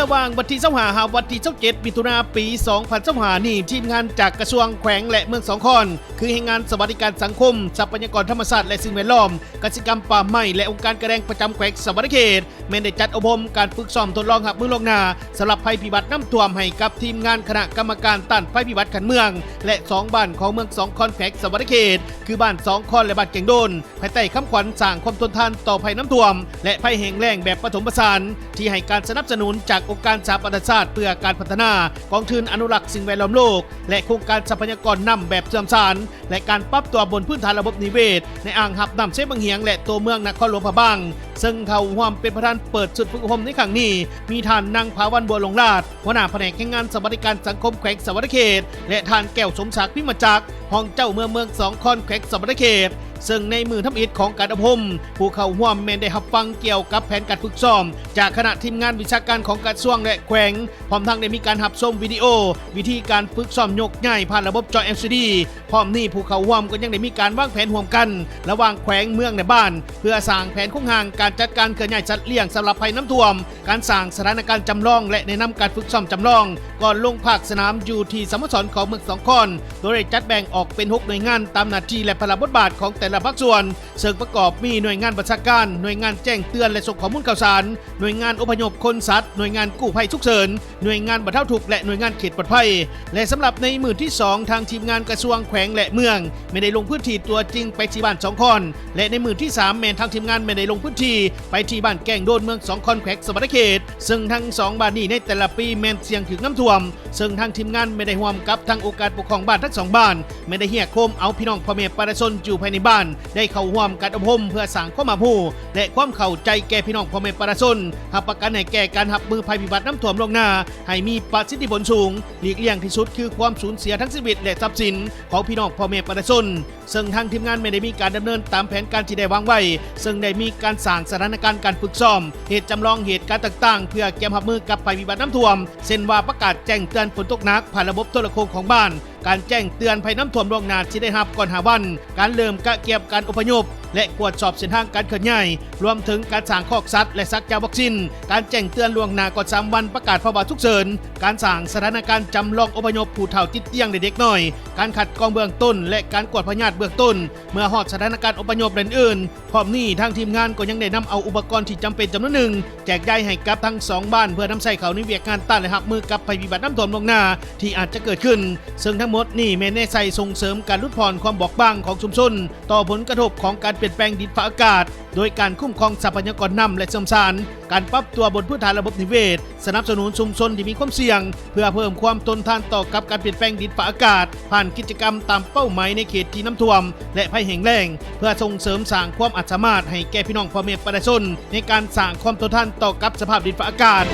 ລະຫວ່າງວັນທີຊາວຫ້າ ຫາວັນທີຊາວເຈັດ ມິຖຸນາ ປີສອງພັນຊາວຫ້ານີ້, ທີມງານຈາກກະຊວງແຂວງ ແລະ ເມືອງສອງຄອນ ຄືແຮງງານສະຫວັດດີການສັງຄົມ, ຊັບພະຍາກອນທຳມະຊາດ ແລະ ສິ່ງແວດລ້ອມ, ກະສິກຳ, ປ່າໄມ້ ແລະ ອົງການການແຂວງປະຈຳແຂວງສະຫວັນນະເຂດ ແມ່ນໄດ້ຈັດອົບຮົມການຝຶກຊ້ອມທົດລອງຮັບມືລ່ວງໜ້າສຳລັບໄພພິບັດນ້ຳຖ້ວມໃຫ້ກັບທີມງານຄະນະກຳມະການຕ້ານໄພພິບັດຂັ້ນເມືອງ ແລະ ສອງບ້ານຂອງເມືອງສອງຄອນ ແຂວງສະຫວັນນະເຂດ ຄືບ້ານສອງຄອນ ແລະ ບ້ານແກ້ງໂດນ ພາຍໃຕ້ຄຳຂວັນສ້າງຄວາມທົນທານຕໍ່ໄພນ້ຳຖ້ວມ ແລະ ໄພແຫ້ງແລ້ງແບບປະຖົມປະສານ ທີ່ໃຫ້ການສະໜັບສະໜູນຈາກອົງການສະຫະປະຊາຊາດເພື່ອການພັດທະນາ, ກອງທຶນອະນຸລັກສິ່ງແວດລ້ອມໂລກ ແລະ ໂຄງການຊັບພະຍາກອນນ້ຳແບບເຊື່ອມສານ ແລະ ການປັບຕົວບົນພື້ນຖານລະບົບນິເວດໃນອ່າງຮັບນ້ຳເຊບັງຫຽງ ແລະ ຕົວເມືອງນະຄອນຫຼວງພະບາງ, ເຊິ່ງເຂົ້າຮ່ວມເປັນປະທານເປີດຊຸດຝຶກອົບຮົມໃນຄັ້ງນີ້ ມີທ່ານ ນາງ ພາວັນ ບົວຫຼົງລາດ ຫົວໜ້າພະແນກແຮງງານສະຫວັດດີການສັງຄົມແຂວງສະຫວັນນະເຂດ ແລະ ທ່ານ ແກ້ວ ສົມສັກ ພິມມະຈັກ ຮອງເຈົ້າເມືອງເມືອງສອງຄອນ ແຂວງສະຫວັນນະເຂດ. ເຊິ່ງໃນມື້ທຳອິດຂອງການອົບຮົມ, ຜູ້ເຂົ້າຮ່ວມແມ່ນໄດ້ຮັບຟັງກ່ຽວກັບແຜນການຝຶກຊ້ອມຈາກຄະນະທີມງານວິຊາການຂອງກະຊວງ ແລະ ແຂວງ, ພ້ອມທັງໄດ້ມີການຮັບຊົມວິດີໂອວິທີການຝຶກຊ້ອມຍົກຍ້າຍຜ່ານລະບົບຈໍ ແອລຊີດີ. ພ້ອມນີ້, ຜູ້ເຂົ້າຮ່ວມກໍຍັງໄດ້ມີການວາງແຜນຮ່ວມກັນລະຫວ່າງແຂວງ, ເມືອງ ແລະ ບ້ານ ເພື່ອສ້າງແຜນໂຄງຮ່າງການຈັດການເຄື່ອນຍ້າຍສັດລ້ຽງສຳລັບໄພນ້ຳຖ້ວມ, ການສ້າງສະຖານະການຈຳລອງ ແລະ ແນະນຳການຝຶກຊ້ອມຈຳລອງ ກ່ອນລົງພາກສະໜາມຢູ່ທີ່ສະໂມສອນຂອງເມືອງສອງຄອນ, ໂດຍໄດ້ຈັດແບ່ງອອກເປັນຫົກໜ່ວຍງານຕາມໜ້າທີ່ ແລະ ພາລະບົດບາດຂອງແຕ່ລະພາກສ່ວນ, ເຊິ່ງປະກອບມີໜ່ວຍງານບັນຊາການ, ໜ່ວຍງານແຈ້ງເຕືອນ ແລະ ສົ່ງຂໍ້ມູນຂ່າວສານ, ໜ່ວຍງານອົບພະຍົບຄົນສັດ, ໜ່ວຍງານກູ້ໄພສຸກເສີນ, ໜ່ວຍງານບັນເທົາທຸກ ແລະ ໜ່ວຍງານເຂດປອດໄພ. ແລະ ສຳລັບໃນມື້ທີສອງ, ທາງທີມງານກະຊວງແຂວງ ແລະ ເມືອງ ແມ່ນໄດ້ລົງພື້ນທີ່ຕົວຈິງໄປທີ່ບ້ານສອງຄອນ ແລະ ໃນມື້ທີສາມ ແມ່ນທາງທີມງານແມ່ນໄດ້ລົງພື້ນທີ່ໄປທີ່ບ້ານແກ້ງໂດນ ເມືອງສອງຄອນ ແຂວງສະຫວັນນະເຂດ, ເຊິ່ງທັງສອງບ້ານນີ້ໃນແຕ່ລະປີແມ່ນສ່ຽງຖືກນ້ຳຖ້ວມ, ເຊິ່ງທາງທີມງານແມ່ນໄດ້ຮ່ວມກັບທາງອົງການປົກຄອງບ້ານທັງສອງບ້ານ ແມ່ນໄດ້ຮຽກໂຮມເອົາພີ່ນ້ອງພໍ່ແມ່ປະຊາຊົນຢູ່ພາຍໃນບ້ານ ໄດ້ເຂົ້າຮ່ວມການອົບຮົມເພື່ອສ້າງຄວາມຮັບຮູ້ ແລະ ຄວາມເຂົ້າໃຈແກ່ພີ່ນ້ອງພໍ່ແມ່ປະຊາຊົນ, ຮັບປະກັນໃຫ້ແກ່ການຮັບມືໄພພິບັດນ້ຳຖ້ວມລ່ວງໜ້າໃຫ້ມີປະສິດທິຜົນສູງ, ຫຼີກລ່ຽງທີ່ສຸດຄືຄວາມສູນເສຍທັງຊີວິດ ແລະ ຊັບສິນຂອງພີ່ນ້ອງພໍ່ແມ່ປະຊາຊົນ. ເຊິ່ງທາງທີມງານແມ່ນໄດ້ມີການດຳເນີນຕາມແຜນການທີ່ໄດ້ວາງໄວ້, ເຊິ່ງໄດ້ມີການສ້າງສະຖານະການການຝຶກຊ້ອມ, ເຫດຈຳລອງເຫດການຕ່າງໆ ເພື່ອກຽມຮັບມືກັບໄພພິບັດນ້ຳຖ້ວມ, ເຊັ່ນວ່າປະກາດແຈ້ງເຕືອນຝົນຕົກໜັກຜ່ານລະບົບໂທລະໂຂງຂອງບ້ານ, ການແຈ້ງເຕືອນໄພນ້ຳຖ້ວມລ່ວງໜ້າທີ່ໄດ້ຮັບກ່ອນຫ້າວັນ, ການເລີ່ມກະກຽມການອົບພະຍົບ ແລະ ກວດສອບເສັ້ນທາງການເຄື່ອນຍ້າຍ, ລວມເຖິງການສ້າງຄອກສັດ ແລະ ສັກຢາວັກຊີນ, ການແຈ້ງເຕືອນລ່ວງໜ້າກ່ອນສາມວັນປະກາດພາວະສຸກເສີນ, ການສ້າງສະຖານະການຈຳລອງອົບພະຍົບຜູ້ເຖົ້າຕິດຕຽງ ແລະ ເດັກນ້ອຍ, ການຄັດກອງເບື້ອງຕົ້ນ ແລະ ການກວດພະຍາດເບື້ອງຕົ້ນເມື່ອຮອດສະຖານະການອົບພະຍົບ ແລະ ອື່ນໆ. ພ້ອມນີ້, ທາງທີມງານກໍຍັງໄດ້ນຳເອົາອຸປະກອນທີ່ຈຳເປັນຈຳນວນໜຶ່ງ ແຈກຢາຍໃຫ້ກັບທັງສອງບ້ານ ເພື່ອນຳໃຊ້ເຂົ້າໃນວຽກງານຕ້ານ ແລະ ຮັບມືກັບໄພພິບັດນ້ຳຖ້ວມລ່ວງໜ້າທີ່ອາດຈະເກີດຂຶ້ນ, ເຊິ່ງທັງໝົດນີ້ແມ່ນແນໃສ່ສົ່ງເສີມການຫຼຸດຜ່ອນຄວາມບອບບາງຂອງຊຸມຊົນຕໍ່ຜົນກະທົບຂອງການປ່ຽນແປງດິນຟ້າອາກາດ, ໂດຍການຄຸ້ມຄອງຊັບພະຍາກອນນ້ຳ ແລະ ເຊື່ອມສານ, ການປັບຕົວບົນພື້ນຖານລະບົບນິເວດ, ສະໜັບສະໜູນຊຸມຊົນທີ່ມີຄວາມສ່ຽງ ເພື່ອເພີ່ມຄວາມທົນທານຕໍ່ກັບການປ່ຽນແປງດິນຟ້າອາກາດ, ຜ່ານກິດຈະກຳຕາມເປົ້າໝາຍໃນເຂດທີ່ນ້ຳຖ້ວມ ແລະ ໄພແຫ້ງແລ້ງ, ເພື່ອສົ່ງເສີມສ້າງຄວາມອາດສາມາດໃຫ້ແກ່ພີ່ນ້ອງພໍ່ແມ່ປະຊາຊົນ ໃນການສ້າງຄວາມທົນທານຕໍ່ກັບສະພາບດິນຟ້າອາກາດ.